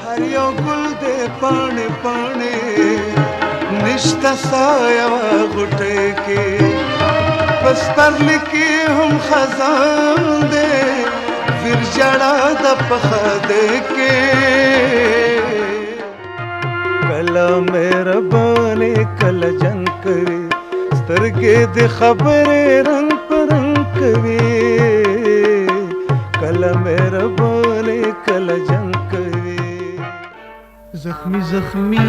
هر یو ګل دې پاڼې پاڼې، نشته سایه غوټۍ کې. په سپرلي کې هم خزان دی، ویر ژړا د په ښادۍ کې. کله مهرباني کله جنګ کوي، سترګې د خبرې رنګ په رنګ کوي. کله مهرباني کله جنګ کوي. زخمی زخمی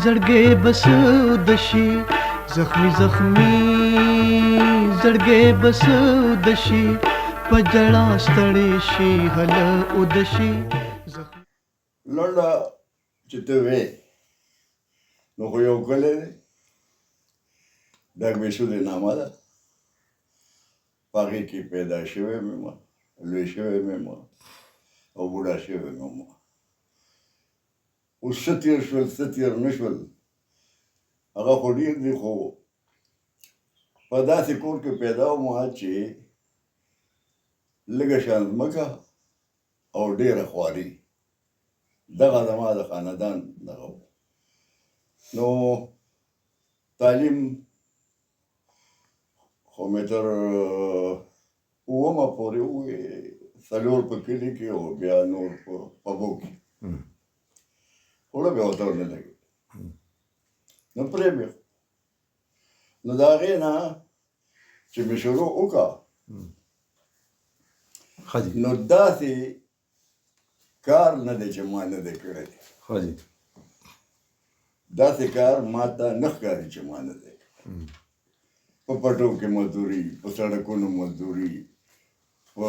زړګې بس دشي، زخمی زخمی زړګې بس دشي، په جړا ستړي شي هل اودشي. لنډه چې ته وې نو خو یو کلی دی، ډاک بېسودې نامه ده، په هغې کې پیدا شوی مې یم، لوی شوی مې یم او بوډا شوی مې یم. اوس څه تېر شول څه تېر نه شول هغه خو ډېر دي، خو په داسې کور کې پیدا وم چې لږه شان ځمکه او ډېره خواري، دغه زما د خاندان دغه و. نو تعلیم خو مې تر اوومه پورې ووې، څلور په کلي کې او بیا نور په پبو کې، خوړه بیا ورته ونه لګېد نو پرې مې. نو د هغې نه چې مې شروع وکړه نو داسې کار نه دی چې ما نه دی کړی. داسې کار ما ته نه ښکاري چې ما نه دی کړی. په پټو کې مزدوري، په سړکونو مزدوري، په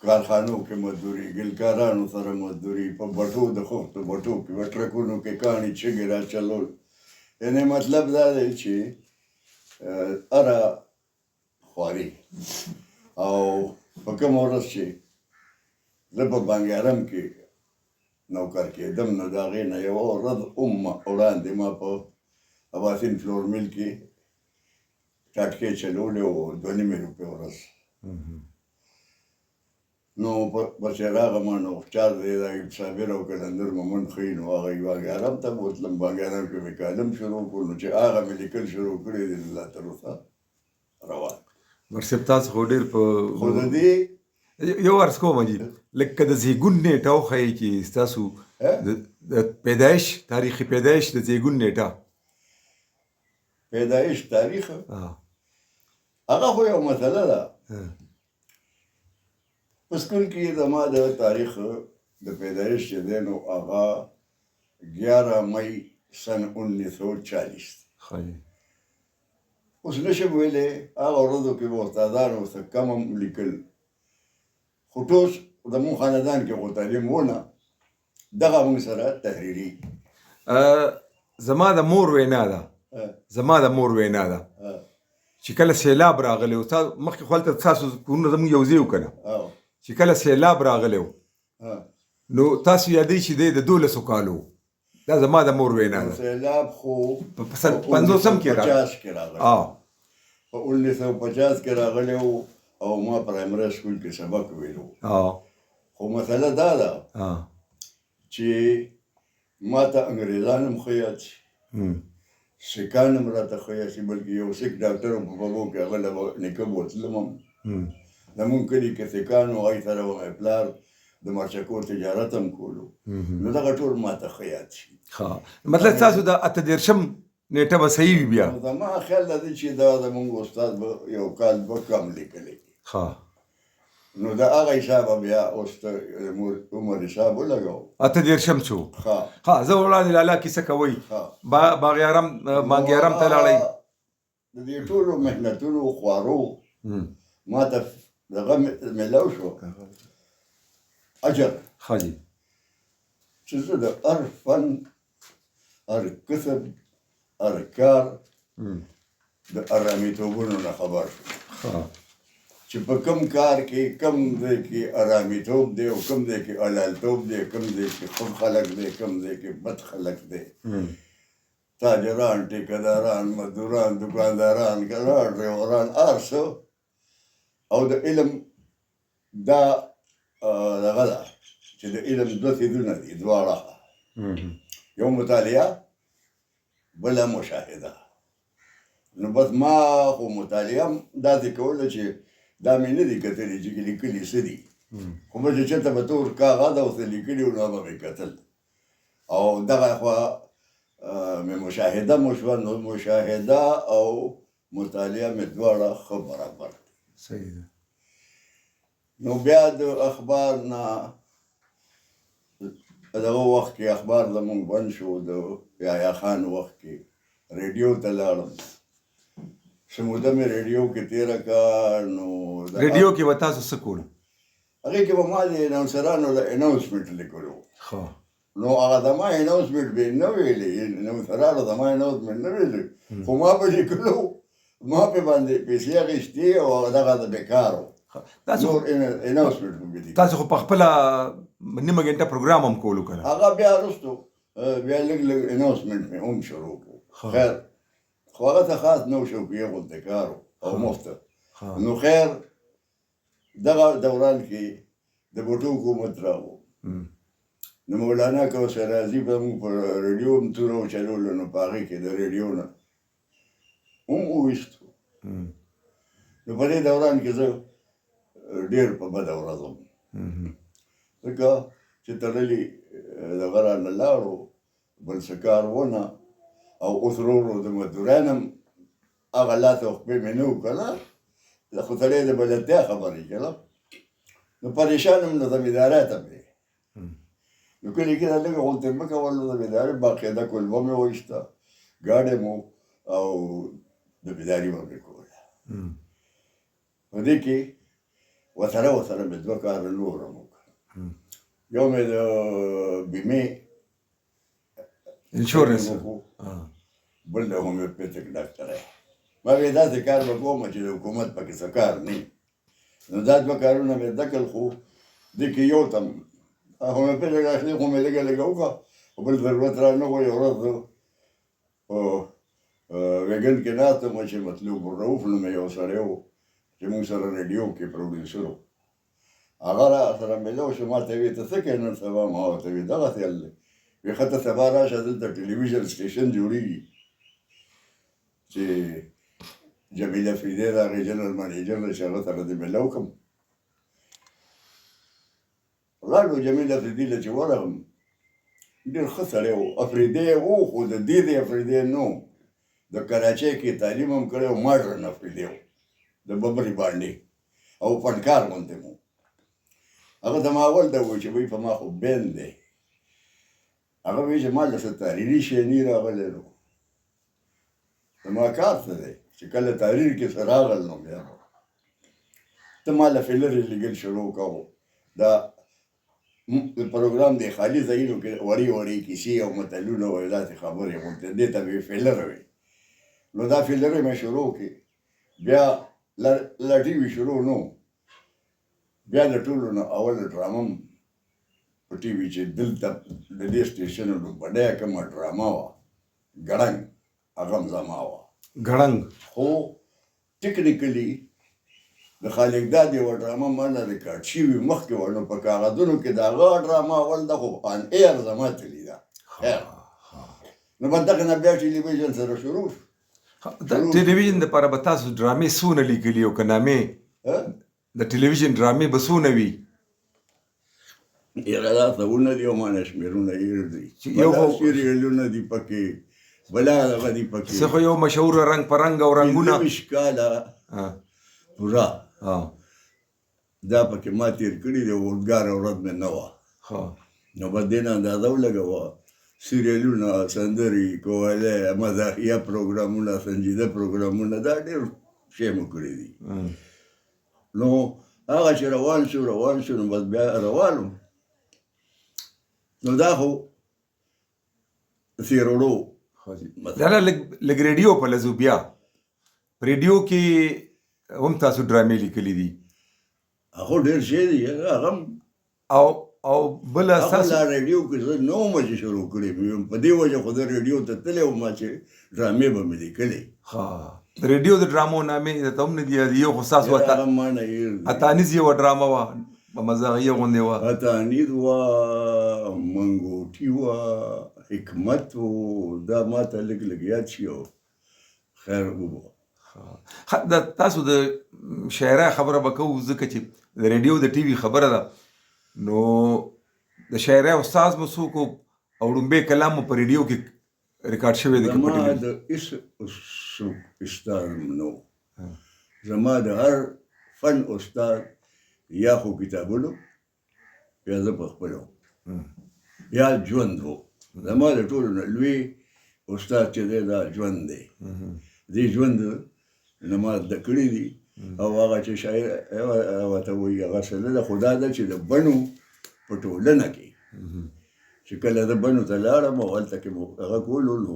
کارخانو کې مزدوري، ګلکارانو سره مزدوري، په بټو د خښتو بټو کې، په ټرکونو کې کاڼي چګې را چلول. یعنې مطلب دا دی چې هره خواري. او په کومه ورځ چې زه په بنګارم کې نوکر کېدم نو د هغې نه یوه ورځ هم وړاندې ما په اباسین فلور میل کې ټاټکې چلولې او 2.5 روپۍ ورځ. نو پسې راغم نو چار دی دا صابر او قلندر مومند ښيي، نو هغه یې بانګارم ته بوتلم. بانګارم کې مې کالم شروع کړو، نو چې هغه مې لیکل شروع کړي دي لا تر اوسه روان. ورصاحب تاسو خو ډېر په خو د دې یو عرض کوم جی، لکه د زیږون نیټه وښایئ چې ستاسو د پیدایش تاریخ، پیدایش د زیږون نیټه. پیدایش تاریخ هغه خو یو مسله ده. په سکول کې زما د تاریخ د پیدایش چې دی نو هغه 11 مئی سن 1940. اوس نشم ویلی، هغه ورځو کې به استادانو څه کم هم لیکل، خو ټول زموږ خاندان کې خو تعلیم و نه، دغه موږ سره تحریري. زما د مور وینا ده، زما د مور وینا ده چې کله سیلاب راغلی و، مخکې خو هلته ستاسو کورونه زموږ یو ځای و که نه، چې کله سیلاب راغلی و نو تاسو یادوئ چې دی د 12 کالو، دا زما د مور وینا ده. سیلاب خو په 50 کې راغلی، په 1950 کې راغلی و او ما پرایمري سکول کې سبق ویلو. خو مسله دا ده چې ما ته انګریزان هم ښه یاد شي، سکان هم راته ښه یاد شي، بلکې یو سیک ډاکټر په پبو کې هغه له نیکه بوتلم هم. زموږ کلي کې سکان وو، هغوی سره به مې پلار د مرچکو تجارت هم کولو، نو دغه ټول ما ته ښه یاد شي. مطلب ستاسو د 38 نیټه به صحیح وي بیا؟ زما خیال دا دی چې دا زموږ استاد به یو کال دوه کم لیکلی، نو د هغه حسابه بیا اوس ته عمر حساب ولګوو. 38 شو. ښه، زه وړاندې لالا کیسه کوئ. باغیارم بانګیارم ته لاړئ. د دې ټولو محنتونو خوارو ما ته دغه میلاو شو اجر. ښه جي. چې زه د هر فن، هر کسب، هر کار د ارامیتوبونو نه خبر شوم، چې په کوم کار کې کوم ځای کې ارامیتوب دی او کوم ځای کې حلالتوب دی، کوم ځای کې ښه خلک دی، کوم ځای کې بد خلک دی، تاجران، ټیکهداران، مزدوران، دکانداران، ډریوران، هر څه. او د علم دا دغه ده چې د علم دوه څیزونه دي، دوه اړخه، یو مطالعه بله مشاهده. نو بس ما خو مطالعه هم داسې کوله چې دا مې نه دي کتلي چې لیکلي څه دي، خو به چې چېرته به تور کاغذ او څه لیکلي وو نو به مې کتل، او دغه خوا مې مشاهده مو شوه. نو مشاهده او مطالعه مې دواړه ښه برابر دي. صحیح ده. نو بیا د اخبار نه دغه وخت کې اخبار زمونږ بند شو، د یحیی خان وخت کې ریډیو ته لاړم، څه موده مې ریډیو کې تېره کړه. نو ریډیو کې به تاسو څه کول؟ هغې کې به ما د اناونسرانو له اناونسمنټ لیکلو. ښه. نو هغه زما اناونسمنټ به یې نه ویلې، اناونسرانو زما اناونسمنټ نه ویلې، خو ما به لیکلو، ما پې باندې پیسې اخیستې او هغه دغه د بېکار و. تاسو نور اناونسمنټ مې لیکل. تاسو خو په خپله نیمه ګنټه پروګرام هم کولو که نه؟ هغه بیا وروستو بیا لږ لږ اناونسمنټ مې هم شروع کړو. خیر، خو هغه څه خاص نه و، شوقیه غوندې کار و او مفته. نو خیر دغه دوران کې د بوټو حکومت راغو، نو مولانا کوثر عزیز به موږ په ریډیو هم توره وچلولو، نو په هغې کې د ریډیو نه هم وویستو. نو په دې دوران کې زه ډېر په بده ورځ وم، ځکه چې تړلي دغه رانه لاړو، بل څه کار ونه، او اوس ورو ورو د مزدورۍ نه هم هغه لاس او خپې مې نه و که نه، خو سړی د بلدتیا خبرې که نه، نو پریشان وم. نو زمیندارۍ ته مې نو کلي کې دا لږه غونډې مه کوه، نو زمیندارۍ باقاعده کلبه مې وایسته، ګاډی مو او زمینداري به مې کوله. په دې کې ورسره ورسره مې دوه کاره نور هم وکړل. یو مې د بیمې انشورنس وکړو، بل د هومیوپیتک ډاکټر. ما وی داسې کار به کوم چې د حکومت پکې څه کار نه وي. نو دا دوه کارونه مې زده کړل، خو دې کې یو تم هومیوپیتک ډاکټري خو مې لږه لږه وکړه، خو بل ضرورت را نه غو. یوه ورځ زه په ویګن کې ناست وم چې مطلوب الرؤف نومې یو سړی و چې موږ سره ریډیو کې پروډیوسر و، هغه را سره میلاو شو. ما ته وی ته څه کوې نن سبا؟ ما ورته وی دغسې حال دی. وی ښه ته سبا راشه، دلته ټلویزیون سټیشن جوړېږي چې جمیل افریدی راغی، جنرال منیجر دی، چې هغه سره دې میلاو کړم. لاړو جمیل افریدي له چې ورغم، ډېر ښه سړی و، افریدی و، خو د دې دی افریدی نه و، د کراچۍ کې تعلیم هم کړی و، ماډرن افریدی و، د ببري باندې او فنکار غوندې مو. هغه ته ما اول دا وویل چې وایي په ما خو بین دی. هغه وایي چې ما له څه تحریري شی نه راغلی، نو زما کار څه دی چې کله تحریر کې څه راغل نو بیا ته ما له فلرې لیکل شروع کړو. دا پروګرام دی خالي ځایونو کې وړې وړې کیسې او متلونه او داسې خبرې غوندې، دې ته به فلر وي. نو دا فلرې مې شروع کړې، بیا لا ټي وي شروع نو، بیا د ټولو نه اول ډرامه په ټي وي چې دلته د دې سټېشن لومړنۍ کومه ډرامه وه ګړنګ، هغه هم زما وه. ګړنګ. خو ټکنیکلي د خالق داد یوه ډرامه ما نه ریکارډ شوي مخکې وه، نو په کاغذونو کې د هغه ډرامه اول ده، خو آن ایر زما تللي ده. خیر، نو بس دغه نه بیا ټلویزیون سره شروع شو. د ټلویزیون دپاره به تاسو ډرامې څونه لیکلي او که نامې؟ د ټلویزیون ډرامې به څونه وي؟ یاره دا څه دي او ما نه شمېرونه هېر دي، یو سیریلونه دي پکې، بلا دغه دي پکې. څه خو یو مشهور رنګ په رنګ او رنګونه 25 کاله پوره دا پکې ما تېر کړي دي، اورګاره ورځ مې نه وه. نو بس دې نه اندازه ولګوه، سیریلونه، سندرې، کولی، مزاحیه پروګرامونه، سنجیده پروګرامونه، دا ډېر شی مو کړي دي. نو هغه چې روان شو روان شو، نو بس بیا روان وم. نو دا خو سیروړو. دا لږ ریډیو په لزو، بیا ریډیو کې هم تاسو ډرامې لیکلې دي؟ هغه ډېر شی دی، هغه او او بل اساس لا ریډیو کې زه نو وم چې شروع کړې مې، په دې وجه خو زه ریډیو ته تللی وم چې ډرامې به مې لیکلې. ښه، د ریډیو د ډرامو نامې درته هم نه دي یاد؟ یو خو ستاسو هغه ما نه هېر دي. اتانیز یوه ډرامه وه. په مزاحیه غوندې وه. عطانید وه، منګوټي وه، حکمت و، دا ما ته لږ لږ یاد شي او خیر وبو. ښه، دا تاسو د شاعرۍ خبره به کوو، ځکه چې د ریډیو د ټي وي خبره ده. نو د شاعرۍ استاد مو څوک و او ړومبی کلام مو په ریډیو کې ریکارډ شوی دی که په زما ټلویزیون؟ د هېڅ څوک استاد هم نه و. زما د هر فن استاد یا خو کتابونو یا زه په خپله وم یا ژوند و. زما د ټولو نه لوی استاد چې دی دا ژوند دی. دې ژوند نه ما زده کړي دي. او هغه چې شاعر ورته وایي هغه څه نه ده، خو دا ده چې د بنو په ټولنه کې چې کله زه بنو ته لاړم او هلته کې مو هغه کولو، نو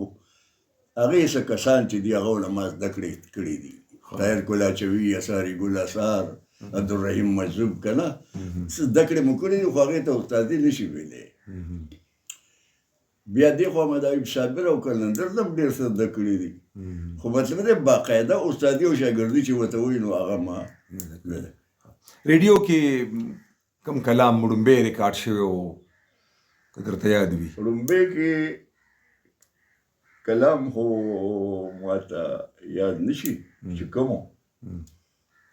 هغې څه کسان چې دي هغه له ما زده کړې کړې دي. طاهر کلاچوي، اثاري ګل اثار، عبدالرحیم مجذوب، که نه څه زده کړې مو کړې دي، خو هغې ته استادي نه شي ویلی. بیا دې خوا مې د ایوب صابر او قلندر نه هم ډېر څه زده کړي دي، خو مطلب دی باقاعده استادي او شاګردي چې ورته وایي نو هغه ما نه ده. ریډیو کې کوم کلام ړومبی ریکارډ شوی و که درته یاد وي؟ ړومبی کې کلام خو ماته یاد نه شي چې کوم و،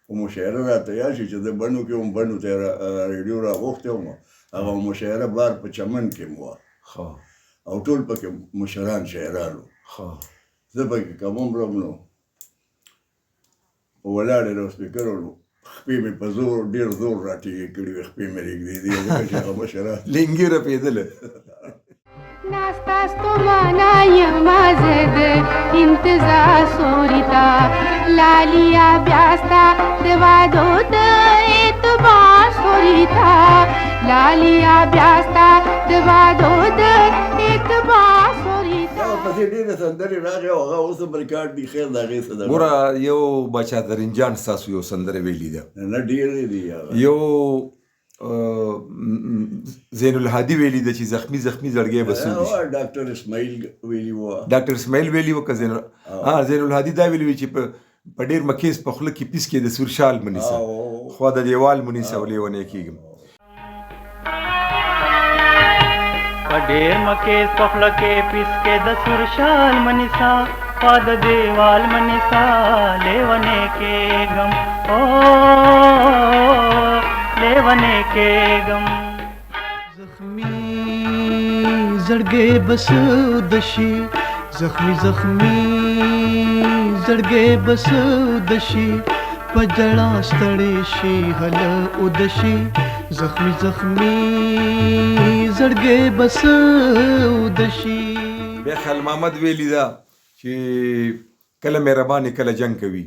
خو مشاعره راته یاد شي چې زه بنو کې وم، بنو ته یې ریډیو راغوښتی وم. هغه مشاعره بار په چمن کې هم وه او ټول پکې مشران شاعران وو. زه پکې کم عمره وم، نو په ولاړې لاوډسپیکر و، نو خپې مې په زور ډېر زور راټیګې کړې وې، خپې مې رېږدېدې ځکه چې هغه مشران لینګي رپېدله. ناستاستمانا یما زه د انتظار سوریتا لالیا بیاستا د وعدو د اعتبار سوریتا لالیا بیاستا د وعدو د اعتبار سوریتا. دا ورپسې ډېرې سندرې راغې او هغه اوس هم ریکارډ دي. خیر د هغې څه ده. ګوره، یو باچا درنجان ستاسو یو سندره ویلې ده. نه، ډېرې دي هغه. یو زین الهادي ویلي ده چې زخمی زخمی زړګی به سود شي. ډاکټر اسماعیل ویلي وه. ډاکټر اسماعیل ویلي وه که زین؟ ها، زین الهادي دا ویلي وي چې په ډېر مکیز په خوله کې پیس کې د سور شال مه نیسه، خوا د دیوال مو نیسه او لیونی کېږم. په ډېر مکیز په خوله کې پیس کې د سور شال مه نیسه، خوا د دیوال مه نیسه، لیونی کېږم، او لیونی کېږم. زخمی زړګی بس دشي، زخمی زخمی زړګی بس دشي، په جړا ستړی شي هل اودشي، زخمی زخمی زړګی بس اودشي. بیا خیال محمد ویلي ده چې کله مهرباني کله جنګ کوي،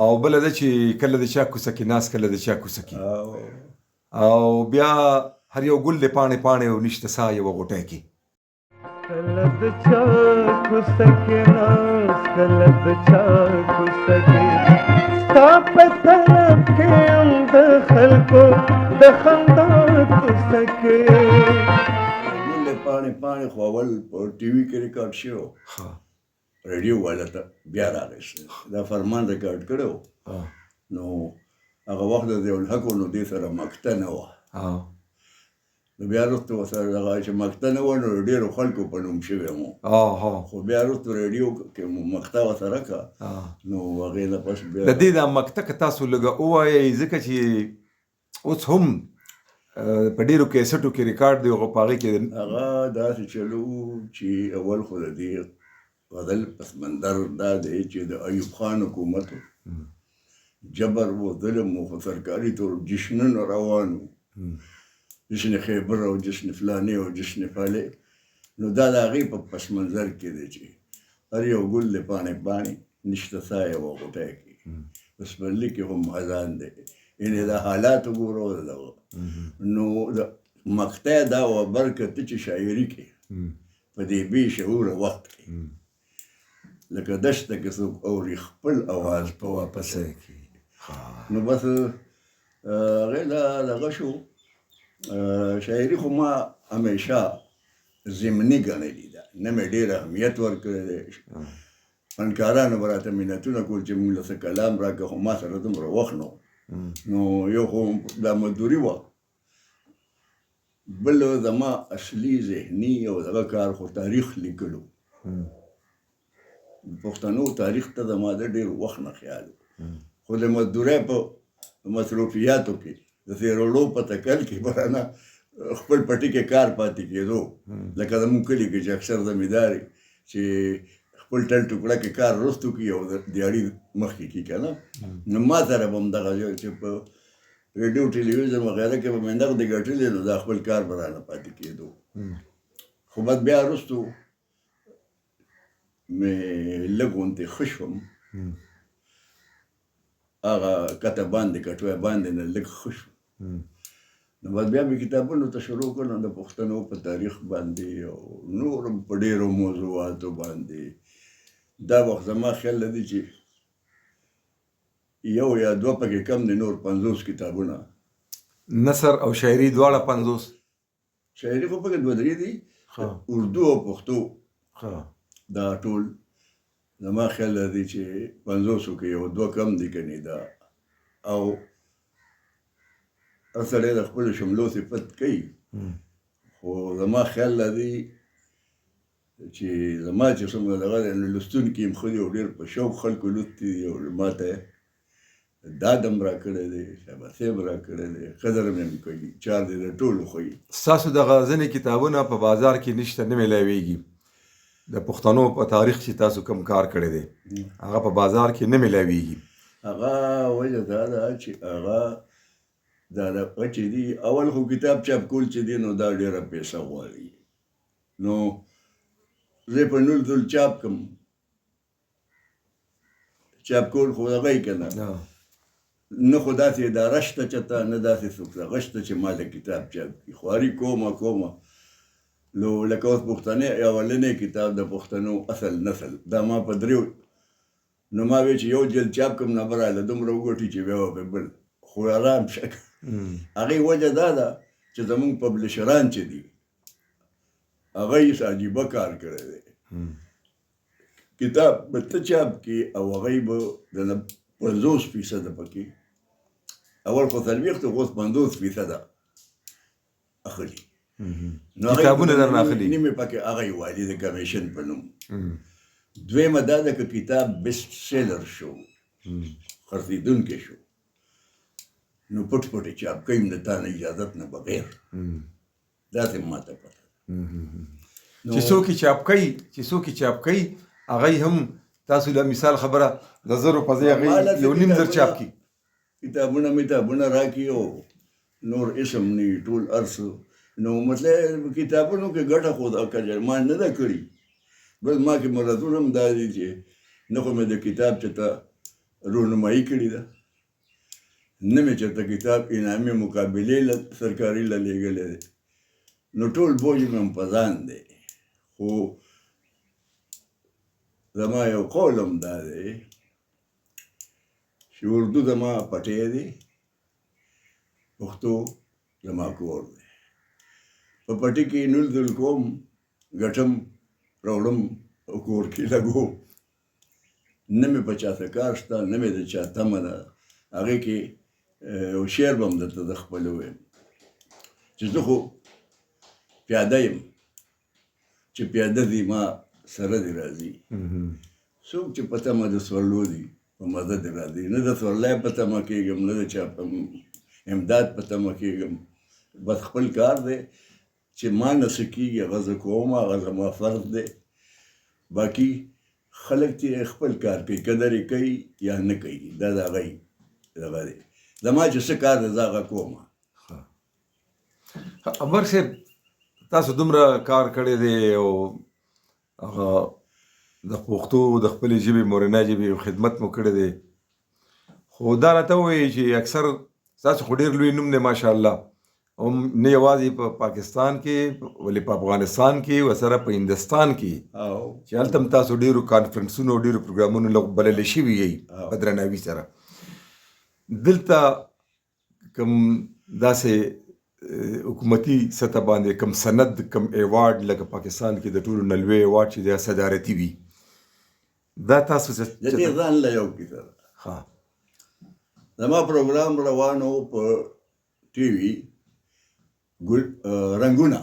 او بله ده چې کله د چا کوڅه کې ناست کله د چا کوڅه کې، او بیا هر یو ګل د پاڼې پاڼې او نشته سا یوه غوټۍ کې. کله د چا کوڅه کې ناست کله د چا کوڅه کې، ستا په طلب کې یم د خلکو د خندا کوڅه کې. ګل د پاڼې پاڼې خو اول په ټي وي کې ریکارډ شوی و، ریډیو والا ته بیا راغی، دا فرمان ریکارډ کړی و. نو هغه وخت د ضیاءالحق و، نو دې سره مکته نه وه. نو بیا وروسته ورسره دغه چې مکته نه وه، نو ډېرو خلکو په نوم شوی مو، خو بیا وروسته ریډیو کې مو مکته ورسره کړه، نو هغې نه پس بیا د دې دا مکته که تاسو لږه ووایئ، ځکه چې اوس هم په ډېرو کیسټو کې ریکارډ دی، هغه په هغې کې هغه داسې چلو چې اول خو د دې غزل پس منظر دا دی چې د ایوب خان حکومت و، جبر و، ظلم و، خو سرکاري طور جشنونه روان وو، جشن خیبر او جشن فلانې او جشن فالې. نو دا د هغې په پس منظر کې دی چې هر یو ګل د پاڼې پاڼې نشته سا یوه غوټۍ کې، په سپرلي کې هم خزان دی، یعنې دا حالات وګوره. دغه نو د مقطع دا وه برکت چې شاعري کې په دې بې شعوره وخت کې لکه دشته کې څوک اوري خپل اواز په واپسۍ کې. نو بس هغې له دغه شو. شاعري خو ما همیشه ضمني ګڼلې ده، نه مې ډېر اهمیت ورکړی دی. فنکارانو به راته منتونه کول چې موږ له څه کلام راکړه، خو ما سره دومره وخت نه و. نو یو خو دا مزدوري وه، بل زما اصلي ذهني او دغه کار خو تاریخ لیکلو. پښتنو تاریخ ته زما د ډېر وخت نه خیال و، خو د مزدورۍ په مصروفیاتو کې د سیرولو په تکل کې به رانه خپل پټي کې کار پاتې کېدو. لکه زموږ کلي کې چې اکثر زمیندار چې خپل ټل ټوکړه کې کار وروستو کړي او دیاړي مخکې کړي که نه، نو ما سره به هم دغه چې په ریډیو ټلویزیون وغیره کې به مې نغدې ګټلې، نو دا خپل کار به رانه پاتې کېدو. خو بس بیا وروستو مې لږ غوندې ښه شوم، هغه کته باندې کټوی باندې نه لږ ښه شوم، نو بس بیا مې کتابونو ته شروع کړل د پښتنو په تاریخ باندې او نور په ډېرو موضوعاتو باندې. دا وخت زما خیال دی چې یو یا دوه پکې کم دي، نور 50 کتابونه، نثر او شاعري دواړه 50. شاعري خو پکې دوه درې دي، اردو او پښتو دا ټول زما خیال دی چې 50 کې یو دوه کم دي که نه دا. او هر سړی د خپلو شملو صفت کوي، خو زما خیال دی چې زما چې څومره دغه دی نو لوستونکي هم ښه دي او ډېر په شوق خلکو لوستي دي، او ما ته داد هم راکړی دی، شاباسي هم راکړی دی، قدر مې هم کوي، چار دې د ټولو ښه. ستاسو دغه ځینې کتابونه په بازار کې نشته، نه میلاویږي. د پښتنو په تاریخ چې تاسو کوم کار کړی دی هغه په بازار کې نه میلاویږي. هغه وجه دا ده چې هغه دا دغه چې دي، اول خو کتاب چاپ کول چې دی نو دا ډېره پیسه غواړي، نو زه په نول ځل چاپ کړم، چاپ کول خو دغه یې که نه، نه خو داسې اداره شته چېرته، نه داسې څوک دغه شته چې ما له کتاب چاپ کړي. خواري کومه کومه نو لکه اوس پښتنې اولنی کتاب د پښتنو اصل نسل، دا ما په دریو، نو ما وی چې یو جلد چاپ کړم نه به راله دومره وګټي چې بیا به پرې بل، خو ارام شه. هغې وجه دا ده چې زموږ پبلشران چې دي هغه یې څه عجیبه کار کړی دی. کتاب به ته چاپ کړې او هغوی به د 50% پکې، اول خو 40 خو اوس 50% اخلي، کتابونه درنه اخلي، نیمې پکې هغه یې والي د کمیشن په نوم. دویمه دا ده که کتاب بیسټ سیلر شو، خرڅېدونکی شو، نو پټ پټ یې چاپ کوي د تا نه اجازت نه بغیر. داسې ماته پته چې څوک یې چاپ کوي، چې څوک یې چاپ کوي هغه هم تاسو له مثال خبره د 1000 په ځای هغه 1,500 چاپ کړي. کتابونه میتابونه راکړي او نور اسم نه وي، ټول هر څه. نو مطلب کتابونو کې ګټه خو دا کجر ما نه ده کړې، بس ما کې مرضونه هم دا دي چې نه خو مې د کتاب چېرته رونمایي کړې ده، نه مې چېرته کتاب انعامي مقابلې له سرکاري له لېږلی دی، نو ټول بوج مې هم په ځان دی. خو زما یو قول هم دا دی چې اردو زما پټی دی، پښتو زما کور دی. په پټي کې نول ځل کوم، ګټم، راوړم او کور کې لګوم. نه مې په چا څه کار شته، نه مې د چا تمه ده. هغې کې یو شعر به هم درته زه خپل ووایم چې زه خو پیاده یم، چې پیاده ځي ما سره دې راځي، څوک چې په تمه د سورلو دي په مزه دې راځي. نه د سورلی په تمه کېږم، نه د چا په امداد په تمه کېږم، بس خپل کار دی چې ما نه څه کېږي هغه زه کوم، هغه زما فرض دی. باقي خلک چې خپل کار کوي، قدر یې کوي یا نه کوي، دا د هغوی دغه دی. زما چې څه کار دی زه هغه کوم. امر صاحب، تاسو دومره کار کړی دی او هغه د پښتو د خپلې ژبې مورنۍ ژبې خدمت مو کړی دی، خو دا راته ووایئ چې اکثر ستاسو خو ډېر لوی نوم دی ماشاءالله، هم نه یوازې په پاکستان کې ولې په افغانستان کې ورسره په هندوستان کې، چې هلته هم تاسو ډېرو کانفرنسونو او ډېرو پروګرامونو له بللی شوي یئ په درناوي سره. دلته کوم داسې حکومتي سطح باندې کوم سند، کوم ایوارډ لکه پاکستان کې د ټولو نه لوی ایوارډ چې دی صدارتي وي، دا تاسو د دې ځان له یو کیسه ده. زما پروګرام روان و په ټي وي ګل رنګونه.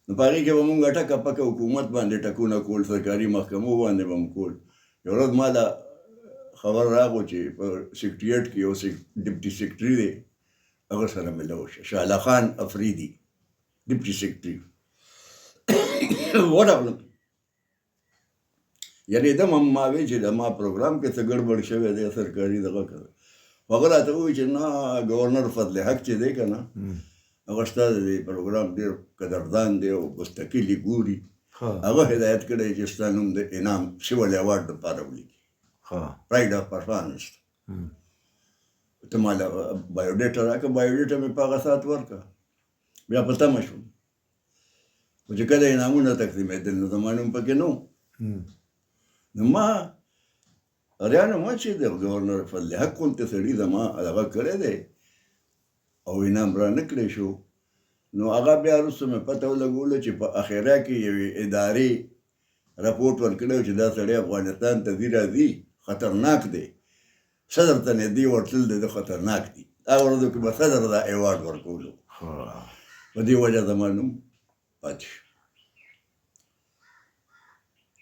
نو په هغې کې به مونږ ټکه پکه حکومت باندې ټکونه کول، سرکاري محکمو باندې به مو کول. یوه ورځ ما له خبر راغو چې په سیکټریټ کې یو ډپټي سیکټري دی، هغه سره مې وشه، شاله خان افریدي ډپټي سیکټري. ورغلم، یعنې دم هم ما وی چې د ما پروګرام کې څه ګړبړ شوی دی، سرکاري دغه کړه. هغه راته وویل چې نه، ګورنر فضل حق چې دی که نه، هغه ستا د دې پروګرام ډېر قدردان دی او مستقل یې ګوري، هغه هدایت کړی چې ستا نوم د انعام سیول ایوارډ دپاره ولیکي، پرایډ اف پرفارمنس. ته ما له بایوډیټا راکړه، بایوډیټا مې په هغه ساعت ورکړه. بیا په تمه شوم، خو چې کله انعامونه تقسیمېدل نو زما نوم پکې نه و. نو ما اریانو ما چې د ګورنر فضل حق غوندې سړي زما دغه کړی دی او انعام را نه کړی شو. نو هغه بیا وروسته مې پته ولګوله چې په اخره کې یوې ادارې رپورټ ورکړی چې دا سړی افغانستان ته ځي راځي، خطرناک دی، صدر ته نږدې ورتلل د ده خطرناک دي. هغه ورځو کې به صدر دا ایوارډ ورکولو، په دې وجه زما نوم پاتې شو.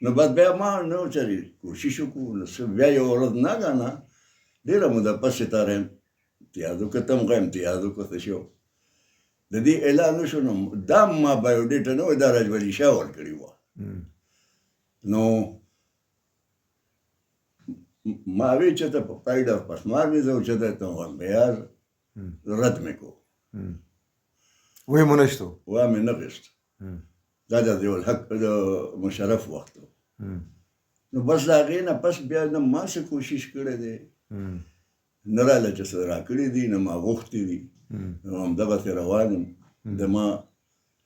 نو بس بیا ما نو چېرې کوشش وکړو. نو څه بیا یوه ورځ ناګهانه ډېره موده پس ستاره امتیاز وکړه، تمغه امتیاز وکړه، څه شو د دې اعلان وشو. نو دا ما بایوډیټا نه وه، دا راج ولي شاه ورکړي وه. نو ما وی چې ته په پرایډ اف پسمار مې زه چې ته بیا رد مې کو، وې مو نشتو، وا مې نه غوښت. دا د ضیاءالحق د مشرف وخت. نو بس د هغې نه پس بیا نه ما څه کوشش کړی دی، نه راله چې څه راکړي دي، نه ما غوښتي دي، نو همدغسې روان یم. زما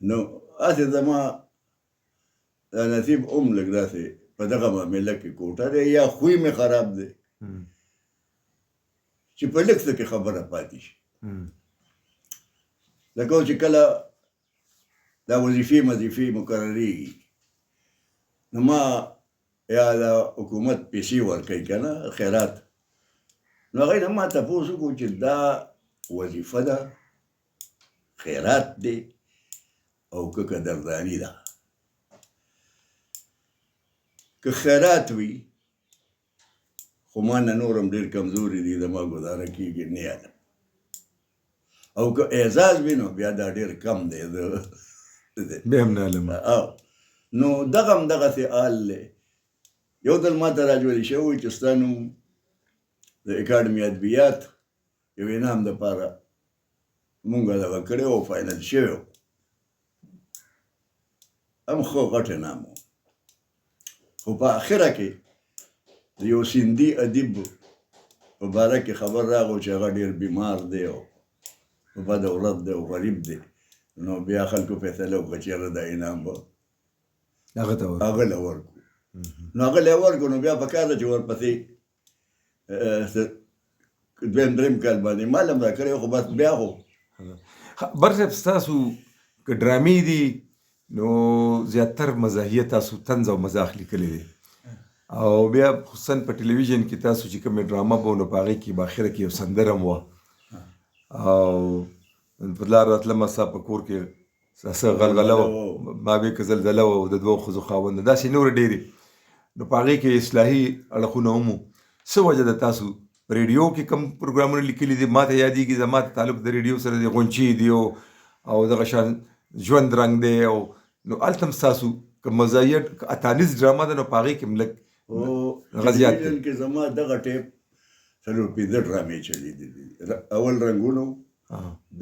نو هسې زما دا نصیب هم لږ داسې په دغه معامله کې کوټه دی، یا خوی مې خراب دی چې په لږ څه کې خبره پاتې شي. لکه چې کله دا وظیفې مظیفې مقررېږي نو ما یا دا حکومت پیسې ورکوي که نه خیرات، نو هغې نه ما تپوس وکړو چې دا وظیفه ده، خیرات دی او که قدرداني ده؟ که خیرات وي خو ما نه نور هم ډېر کمزوري دي، زما ګزاره کېږي نه یادم، او که اعزاز وي نو بیا دا ډېر کم دی، بیا هم نه علم. نو دغه هم دغسې حال دی. یو ځل ما ته راجولي شوی وو چې ستا نوم د اکاډمي ادبیات یو انعام دپاره مونږ دغه کړی او فاینل شوی و، هم ښه غټ انعام و. خو په اخره کې د یو سندي ادیب په باره کې خبر راغو چې هغه ډېر بیمار دی او په بده ورځ دی او غریب دی. نو بیا خلکو فیصله وکړه چې یاره دا انعام به هغه ته هغه له ورکړو. نو هغه له ورکړو، نو بیا پکار ده چې ورپسې دویم دریم کال باندې مال هم راکړی، خو بس بیا خو بر صاحب ستاسو که ډرامې دي نو زیاتر مزاحیه تاسو طنز او مزاح لیکلی دی، او بیا خصوصا په ټلویزیون کې تاسو چې کومې ډرامه به نو په هغې کې به اخره کې یو سندره هم وه، او په لار راتلمه ستا په کور کې څه غلغله وه، ما به که زلزله وه، د دوو ښځو خاوند، داسې نورې ډېرې. نو په هغې کې اصلاحي اړخونه هم وو. څه وجه ده تاسو په ریډیو کې کوم پروګرامونه لیکلي دي؟ ما ته یادېږي زما تعلق د ریډیو سره دی، غونچې دي او دغه شان ژوند رنګ دی، او نو هلته هم ستاسو که مزاحیه اتانیز ډرامه ده نو په هغې کې هم لږ هغه زیات دی. کې زما دغه ټیپ څلور پنځه ډرامې چلېدلې دي. اول رنګونو،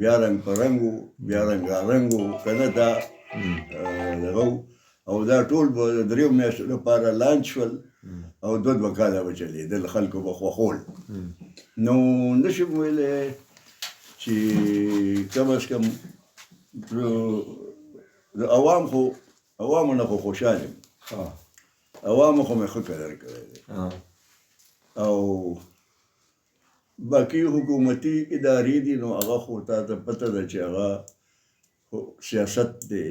بیا رنګ په رنګ و، بیا رنګارنګ و، که نه دا دغه و، او دا ټول به د دریو میاشتو لپاره لانچ شول او دوه دوه کاله به چلېدل، خلکو به خوښول. نو نه شم ویلی چې کم از کم د عوام خو عوامو نه خو خوشحال یم، عوامو خو مې ښه قدر کړی دی، او باقي حکومتي ادارې دي نو هغه خو تا ته پته ده چې هغه سیاست دی،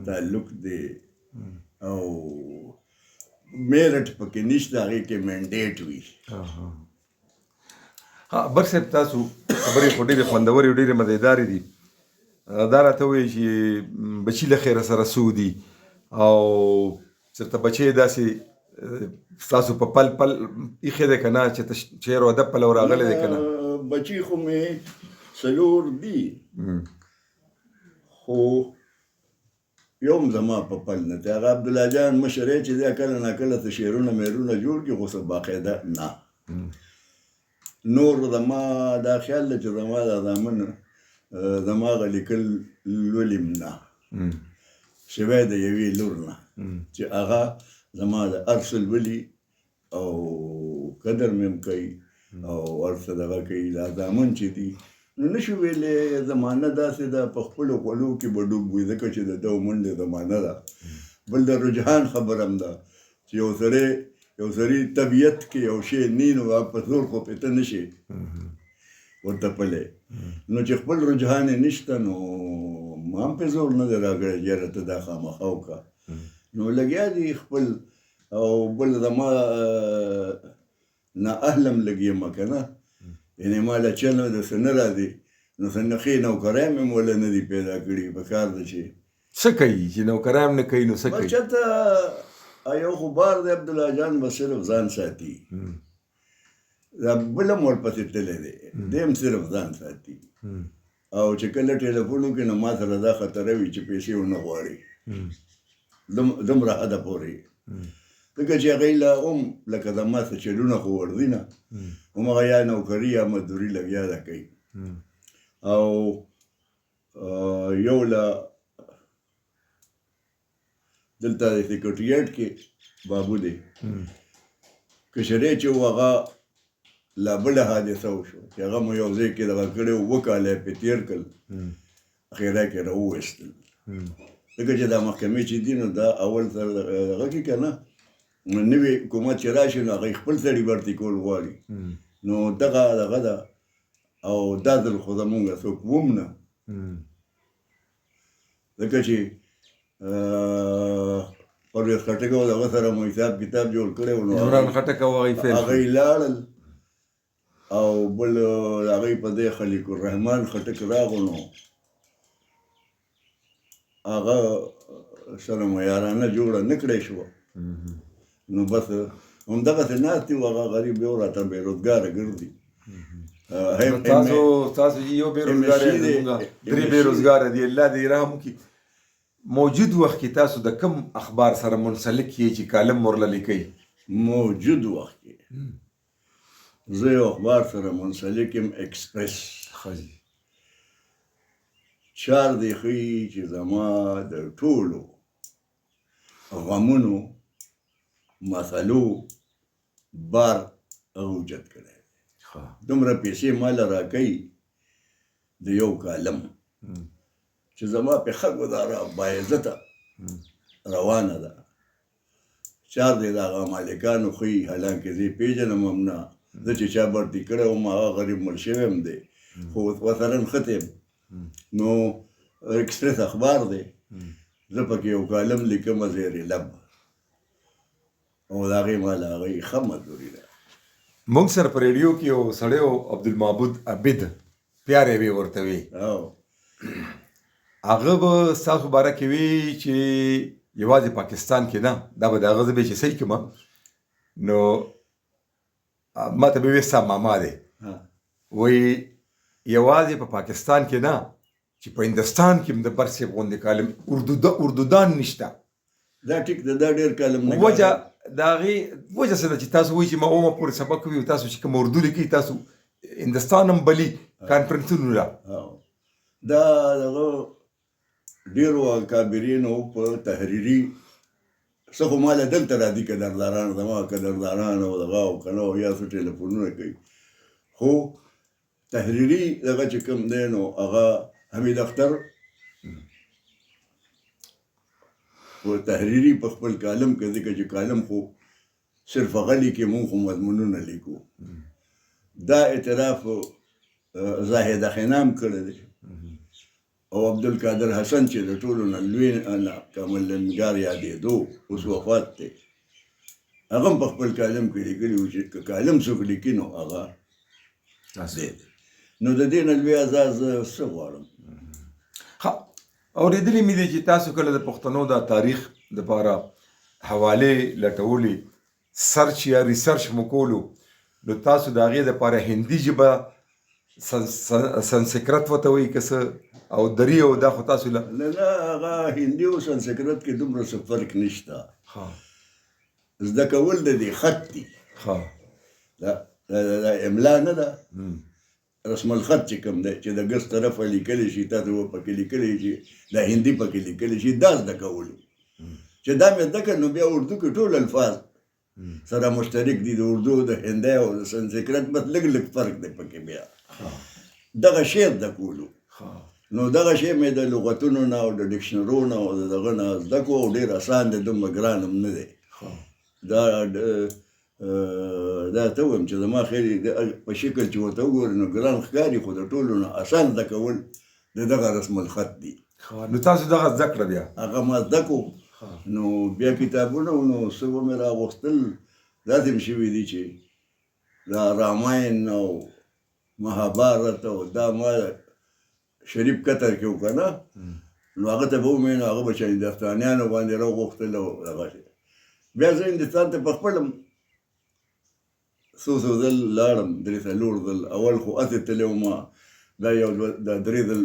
تعلق دی، او میرټ پکې نشته، هغې کې منډیټ وي. ها بر صاحب، تاسو خبرې خو ډېرې خوندورې او ډېرې مزیدارې دي. دا راته ووایي چې بچي له خیره سره څو دي، او چېرته بچی داسې ستاسو په پل پل ایښی دی که نه، چې ته شعر او ادب پلو راغلی دی که نه؟ بچي خو مې څلور دي، خو یو هم زما په پل نه دی. هغه عبدالله جان مشر یې چې دی کله ناکله څه شعرونه میرونه جوړ کړي، خو څه باقاعده نه. نور زما دا خیال دی چې زما دا زامن زما هغه لیکل لولي هم نه، سوی د یوې لور نه چې هغه زما د هر څه لولي او قدر مې هم کوي او هر څه دغه کوي. دا زامن چې دي نو نشو ویلی، زمانه داسې ده په خپلو خولو کې به ډوب وي، ځکه چې د ده منډې زمانه ده. بل د رجحان خبره هم ده چې یو سړی یو سړي طبیعت کې یو شی نه، نو هغه په زور خو پرې ته نه شې ورته پلی. نو چې خپل رجحان یې نشته، نو ما هم پرې زور نه دی راکړی چې یاره ته دا خامخا وکړه. نو لګیا دي خپل. او بل زما نا اهلم لږ یم که نه، یعنې ما له چا نه د څه نه راځي، نو څه نه ښې نوکرۍ مې هم وله نه دي پیدا کړي. په کار ده چې څه کوي چې نوکرۍ هم نه کوي، نو څه کوي؟ چېرته یو خو بار دی، عبدالله جان به صرف ځان ساتي، دا بل هم ورپسې تللی دی، دی هم صرف ځان ساتي. او چې کله ټلیفون وکړي نو ما سره دا خطره وي چې پیسې ونه غواړي دومره حده پورې، ځکه چې هغوی له هم لکه زما څه چلونه خو ورځي نه، همغه یا نوکري یا مزدوري لګیا ده کوي. او یو له دلته د سیکرټریټ کې بابو دی، کشری چې و هغه لا بله حادثه وشوه چې هغه مو یو ځای کې دغه کړی، اووه کاله یې پرې تېر کړل، اخره کې راوویستل. ځکه چې دا محکمې چې دي نو دا اول سره دغه کې که نه نوی حکومت چې راشي نو هغوی خپل سړي برتي کول غواړي، نو دغه دغه ده. او دا ځل خو زمونږ څوک وم نه، ځکه چې پرویز خټک او دغه سره مو حساب کتاب جوړ کړی و، نو عمران خټک او هغوی فیل هغوی لاړل. او بل هغوی په ځای خلیق الرحمن خټک راغو، نو هغه سره مو یارانه جوړه نه کړی شوه، نو بس همدغسې ناست یو. هغه غریب یو راته بېروزګاره ګرځي. تاسو یو بېروزګاره یې، زمونږ درې بېروزګاره دي، الله دې رحم وکړي. موجود وخت کې تاسو د کوم اخبار سره منسلک یې چې کالم ورله لیکئ؟ موجود وخت کې زه یو اخبار سره منسلک یم، اکسپرس. ښه جي. چار دی ښیي چې زما د ټولو غمونو مسلو بار هغه اوچت کړی دی. دومره پیسې ماله راکوي د یو کالم چې زما په ښه ګزاره باعزته روانه ده. چار دی د هغه مالکانو ښیي، حالانکه زه یې پېژنم هم نه، زه چې چا برتي کړی وم هغه غریب مړ شوی هم دی، خو ورسره نښتی یم. نو اکسپرس اخبار دی، زه پکې یو کالم لیکم زیر لب، او د هغې ما له هغوی ښه مزدوري ده. موږ سره په ریډیو کې یو سړی و، عبدالمعبود عابد پیارې وی ورته وی، هغه به ستاسو باره کې وی چې یوازې پاکستان کې نه، دا به د هغه زه به چې صحیح کړم، نو ما ته به وی ستا ماما دی، وایي یوازې په پاکستان کې نه چې په هندوستان کې هم د بر صاحب غوندې کالم اردودان نشته. دا ټیک ده، دا ډېر کالم نه وجه د هغې وجه څه ده چې تاسو وایي چې ما اومه پورې سبق وي، تاسو چې کوم اردو لیکئ تاسو هندوستان هم بلي کانفرنسونو له دا دغه ډېرو اکابرینو په تحریري څه خو ماله دلته راځي، قدرداران زما قدرداران او دغه او که نه او یا څه ټلیفونونه کوي، خو تحریري دغه چې کوم دی نو هغه حمید اختر په تحریري په خپل کالم کې، ځکه چې کالم خو صرف هغه لیکي، مونږ خو مضمونونه لیکو. دا اعتراف زاهد خنام کړی دی، او عبدالقادر حسن چې د ټولو نه لوی کامل نګار یادېدو اوس وفات دی، هغه هم په خپل کالم کې لیکلي وو چې که کالم څوک لیکي نو هغه دی. نو د دې نه لوی اعزاز څه غواړم؟ ښه، اورېدلي مې دي چې تاسو کله د پښتنو د تاریخ دپاره حوالې لټولې، سرچ یا ریسرچ مو کولو، نو تاسو د هغې دپاره هندي ژبه سنسکرت ورته وایي که څه، او دري او دا خو تاسو له نه نه، هغه هندي او سنسکرت کې دومره څه فرق نشته. زده کول د دې خط دي. دا دا املا نه ده، رسم الخط چې کوم دی چې د ګس طرفه لیکلی شي، تاسو به پکې لیکلی شي، دا هندي پکې لیکلی شي، دا زده کولو چې دا مې زده کړ، نو بیا اردو کې ټول الفاظ سره مشترک دي، د اردو د هندۍ او د سنسکرت بس لږ لږ فرق دی پکې. بیا دغه شی زده کولو، نو دغه شی مې د لغتونو نه او د ډکشنرو نه او د دغه نه زده کړو، او ډېر اسان دی، دومره ګران هم نه دی. دا دا ته وایم چې زما خیال په شکل چې ورته وګورې نو ګران ښکاري، خو د ټولو نه اسان زده کول د دغه رسم الخط دي. نو تاسو دغه زده کړه بیا؟ هغه ما زده کړو، نو بیا کتابونه نو څه به مې راغوښتل، داسې هم شوي دي چې دا راماین او مهابارت او دا ما شریف قطر کې وکړه نه، نو هغه ته به ومې، نو هغه به چې هندوستانیانو باندې راوغوښتل او دغه شی. بیا زه هندوستان ته په خپل څو څو ځل لاړم، درې څلور ځل. اول خو هسې تللی وم، دا یو دوه دا درې ځل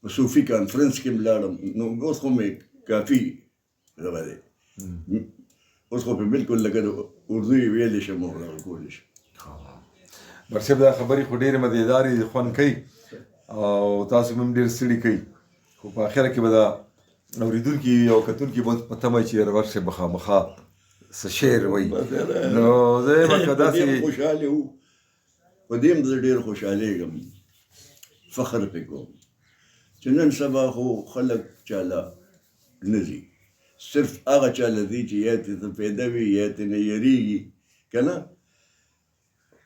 په صوفي کانفرنس کې هم لاړم. نو اوس خو مې کافي دغه دی، اوس خو په بالکل لکه د اردو یې ویلی شم او دغه کولی شم. ډاکټر صاحب دا خبرې خو ډېرې مزېدارې دي، خوند کوي او تاسو هم ډېر ستړي کوي، خو په اخره کې به دا اورېدونکي او کتونکي به په تمه چې ډاکټر صاحب به خامخا څه شعر وایي. نو زه یم که داسې خوشحاله وو، په دې هم زه ډېر خوشحالېږم، فخر پرې کوم چې نن سبا خو خلک چاله نه ځي، صرف هغه چاله ځي چې یا ترې څه پیدا وي یا ترې نه یریږي که نه.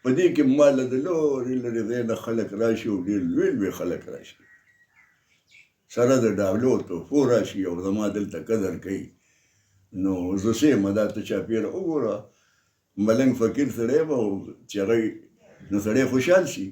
په دې کې ما له د لرې لرې ځای نه خلک راشي او ډېر لوی لوی خلک راشي، سره د ډالو تحفو راشي او زما دلته قدر کوي. نو زه څه یم، دا ته چاپېره وګوره، ملنګ فقیر سړی به چې هغه نو سړی خوشحال شي.